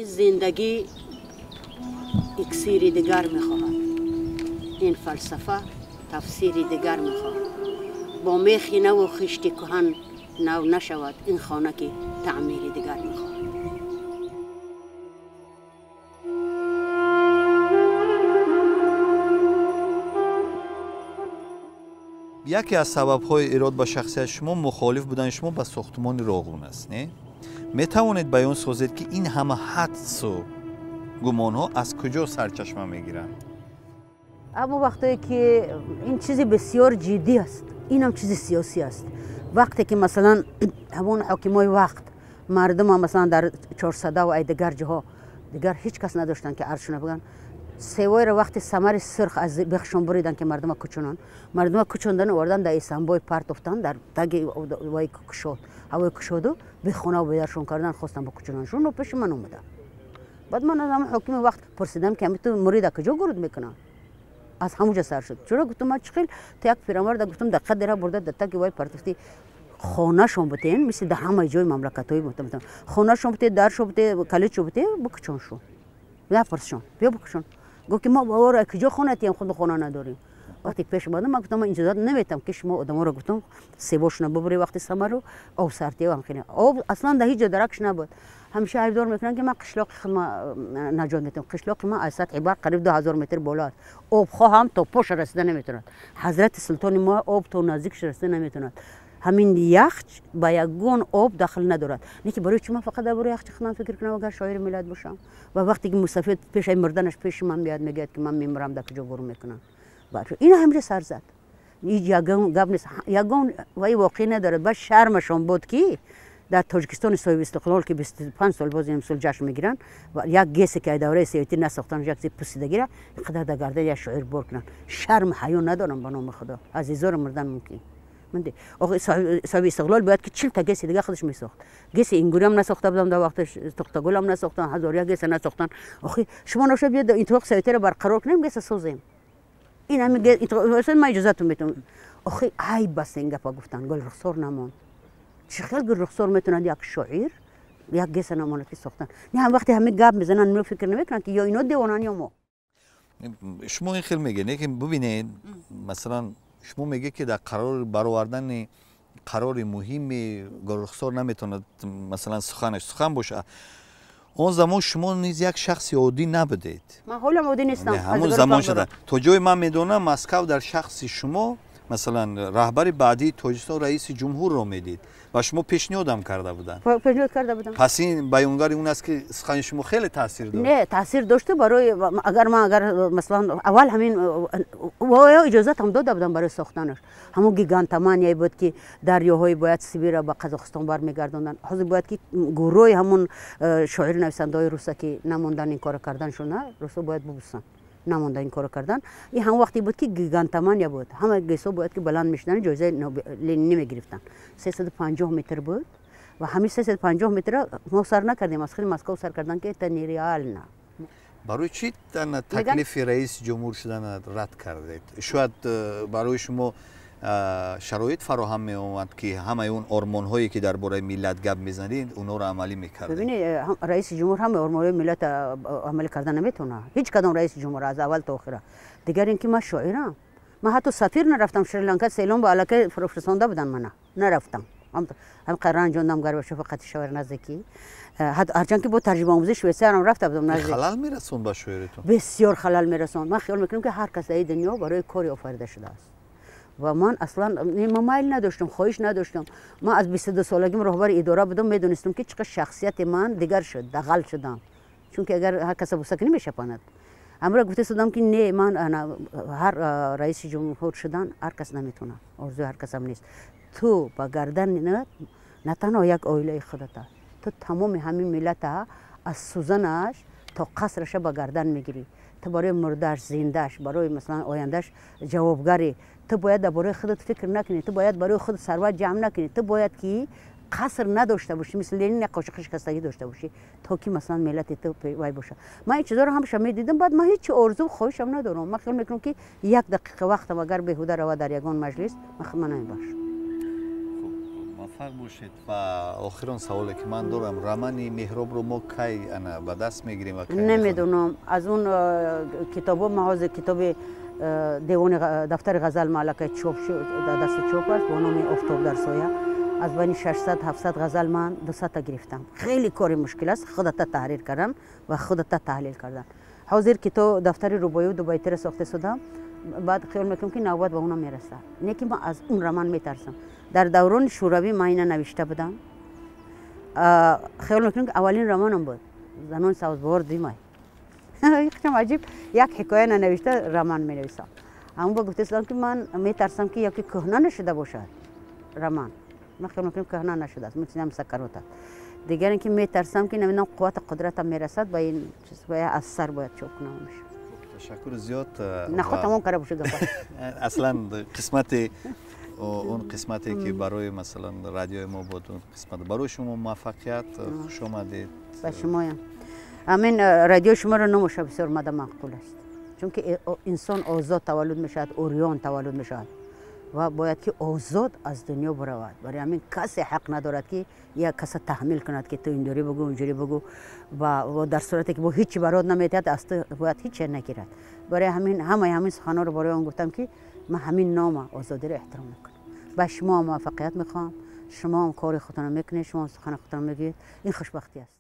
Ин зиндагӣ иксири дигар мехоҳад, ин фалсафа тафсири дигар мехоҳад. Бо мехи наву хишти кӯҳан нав нашавад ин хона ки таъмири дигар мехоҳад. Яке аз сабабҳои эрод ба шахсияти шумо мухолиф будани шумо ба сохтмони Роғун аст, не? Метавонед баён созед, ки ин ҳама ҳадсу гумонҳо аз куҷо сарчашма мегиранд? Аммо вақтое ки ин чизи бисёр ҷиддӣ аст, инам чизи сиёсӣ аст. Вақте ки масалан ҳамон ҳокимои вақт мардума масалан дар Чорсада ва ай дигар ҷоҳо дигар ҳеҷ кас надоштанд, ки арзшона бигӯянд. Севойро вақти самари сурх аз бехшон буридан, ки мардума кӯчонанд, мардума кӯчондан овардан дар Исанбой партофтан дар таги вай кушод, ҳавои кушоду бехонаву бедаршон кардан хостан бикӯчонанд. Шуно пеши ман омада. Баъд ман аз ҳамон ҳокими вақт пурсидам, ки ҳами ту мурида куҷо гуруд мекунанд? Аз ҳамуҷа сар шуд. Чуро гуфтам, ман чӣ хел ту як пирамарда гуфтам дар қадера бурда дар таги вай партофти, хонашон бутен, мисли дар ҳамаи ҷои мамлакатҳои хонашон буте, даршон буте, калидшон буте, бикӯчон шун, напурсшон, биё бикӯчон. Гуфт ки мо бовара куҷо хона тием, худ хона надорем. Вақте пеш омадам, ман гуфтам, ман иҷозат наметам, ки шумо одаморо гуфтам себошона бубуре вақти самару об сартия ҳам об аслан дар ҳеҷ ҷо даракш набуд. Ҳамеша айбдор мекунанд, ки ман қишлоқи худ наҷот метавам. Қишлоқи ман аз сатҳи баҳр қариб 2000 метр боло аст. Обхо ҳам то поша расида наметавонад. Ҳазрати султони мо об то наздикш расида наметавонад. Ҳамин яхч ба ягон об дахл надорад. Не ки барои чӣ ман фақат дар бораи яхчи худам фикр кунам, агар шоири миллат бошам? Ва вақте ки мусафид пешаи мурданаш пеши ман меояд, мегӯяд, ки ман мемурам, дар куҷо гур мекунам? Ин ҳамеша сар зад. Ҳеҷ ягон гап нест, ягон ваи воқеъ надорад. Баъд шармашон буд, ки дар Тоҷикистони соҳиби истиқлол, ки 25 сол боз имсол ҷашн мегиранд, як ГЭСе ки давраи советӣ насохтан, як чизи пусидагира инқадар дар гардани як шоир бор кунанд. Шарм ҳаё надорам, ба номи Худо, азизоро мурдан мумкин. Соҳиби истиқлол бояд ки 40 та ГЭСи дига худаш месохт. ГЭСи Ингуриам насохта будам дар вақташ, Тухтагулам насохтан, ҳазор як ГЭСа насохтан. Охи шумо нашуд биёд иттифоқи советиро барқарор кунем, ГЭСа созем. Ин ҳамин ман иҷозатон метавонам. Охи айб аст ин гапа гуфтан. Гулрухсор намонд. Чӣ хел гулрухсор метавонад як шоир як ГЭСа намонад, ки сохтан? Не, ҳам вақте ҳамин гап мезананд, ино фикр намекунанд, ки ё ино девонанд, ё мо. Шумо ин хел мегӯед, лекин бубинед, масалан, шумо мегӯед, ки дар қарори баровардани қарори муҳими Гулрухсор наметавонад, масалан, суханаш сухан боша. Он замон шумо низ як шахси оддӣ набудед. Ман ҳолам оддӣ нестам. Ҳамон замон шуда, то ҷое ман медонам, Москав дар шахси шумо, масалан, раҳбари баъдии Тоҷикистон, раиси ҷумҳурро медид ва шумо пешниҳодам карда буданд. Пешниҳод карда будам. Пас ин баёнгари он аст, ки сухани шумо хеле таъсир дошт. Не, таъсир дошту барои агар ман агар масалан аввал ҳамин оё иҷозатам дода будам барои сохтанаш. Ҳамон гигантоманияе буд, ки дарёҳои бояд Сибирро ба Қазоқистон бармегардонданд. Ҳозир бояд ки гурӯҳи ҳамон шоиру нависандаҳои руса, ки намондан ин корро карданшона, русо бояд бубусанд, намонда ин корро кардан. Ин ҳамон вақте буд, ки гигантомания буд. Ҳама ГЭСҳо бояд ки баланд мешуданд, ҷоизаи Ленинӣ мегирифтанд. 350 метр буд ва ҳамин 350 метрро мо сар накардем, аз худи Москав сар кардан, ки это нереально. Барои чӣ таклифи раиси ҷумҳур шудана рад кардед? Шояд барои шумо шароит фароҳам меомад, ки ҳамаи он ормонҳое, ки дар бораи миллат гап мезанед, онҳоро амалӣ мекардед. Бибинед, раиси ҷумҳур ҳамаи ормонҳои миллат амалӣ карда наметавонад, ҳеҷ кадом раиси ҷумҳур аз аввал то охира. Дигар ин ки ман шоирам. Ман ҳатто сафир нарафтам Шри-Ланка, Сейлон ба аллакай фиростонда буданд, мана нарафтам. Ҳам ранҷондам Горбачёва қати Шеварднадзе, ки ҳарчанд ки бо тарҷумаомӯзии Швейтсариям рафта будам назди. Халал мерасонд ба шоиритон? Бисёр халал мерасонд. Ман хиёл мекунам, ки ҳар кас дар ин дунё барои коре офарида шудааст ва ман аслан ман майл надоштам, хоҳиш надоштам. Ман аз 22 солагим роҳбари идора будам, медонистам, ки чӣ қадр шахсияти ман дигар шуд, дағал шудам, чунки агар ҳар каса буса кунӣ, мешапанад. Ҳамра гуфта судам, ки не, ман ҳар раиси ҷумҳур шудан ҳар кас наметавонад, орзуи ҳар касам нест. Ту ба гардан на танҳо як оилаи худата, ту тамоми ҳамин миллата аз сӯзанаш то қасраша ба гардан мегирӣ. Ту барои мурдааш, зиндааш, барои масалан ояндааш ҷавобгарӣ. Ту бояд дар бораи худат фикр накунӣ, ту бояд барои худ сарват ҷамъ накунӣ, ту бояд ки қаср надошта бошӣ, мисли Ленин як қошиқи шикастагӣ дошта бошӣ, то ки масалан миллати ту вай бошад. Ман ин чизоро ҳамаша медидам. Баъд ман ҳеҷ орзу хоҳишам надорам. Ман хиёл мекунам, ки як дақиқа вақтам агар беҳуда равад дар ягон маҷлис, ман худ ман намебахшам. Муваффақ бошед. Ва охирон саволе ки ман дорам, романи Меҳробро мо кай ана ба даст мегирем ва кай мехонем? Намедонам. Аз он китобо ман ҳозир китоби девони дафтари ғазал мааллакай чоп шуд, дар дасти чоп аст, бо номи «Офтоб дар соя». Аз байни 600-700 ғазал ман 200-та гирифтам. Хеле кори мушкил аст худата таҳрир кардан ва худата таҳлил кардан. Ҳозир китоб дафтари рубоию дубайтиро сохта шудам, баъд хиёл мекунам, ки навбат ба онам мерасад. Не ки ман аз он роман метарсам. Дар даврони шӯравӣ ман ина навишта будам. Хиёл мекунам, ки аввалин романам буд, «Занони сабзбовар димай». Хеле аҷиб, як ҳикоя нанавишта роман менависам. Ҳамон ба гуфтаистам, ки ман метарсам, ки яке кӯҳна нашуда бошад роман. Ман хиёл мекунам, кӯҳна нашудааст, митинам сакарот аст. Дигар ин ки метарсам, ки намедонам, қуввати қудратам мерасад ба ин чиз, бояд аз сар бояд чоп кунам. Ташаккури зиёд. Наход тамом карда бошед гапа. Аслан қисмати он қисмате ки барои, масалан, радиои мо буд, он қисмат барои шумо муваффақият, хуш омадед. Ба шумоям. Ҳамин радиои шуморо номаша бисёр мада маъқул аст, чунки инсон озод таваллуд мешавад, урён таваллуд мешавад ва бояд ки озод аз дунё биравад. Барои ҳамин касе ҳақ надорад, ки як каса таҳмил кунад, ки ту инҷурӣ бугӯ, онҷурӣ бугӯ, ва дар сурате ки бо ҳичи барод наметиҳад, аз ту бояд ҳиче нагирад. Барои ҳамин ҳамаи ҳамин суханҳоро барои он гуфтам, ки ман ҳамин нома озодиро эҳтиром мекунам. Ба шумо муваффақият мехоҳам. Шумо ҳам кори худтонро мекунед, шумо ҳам сухани худтонро мегӯед, ин хушбахтӣ аст.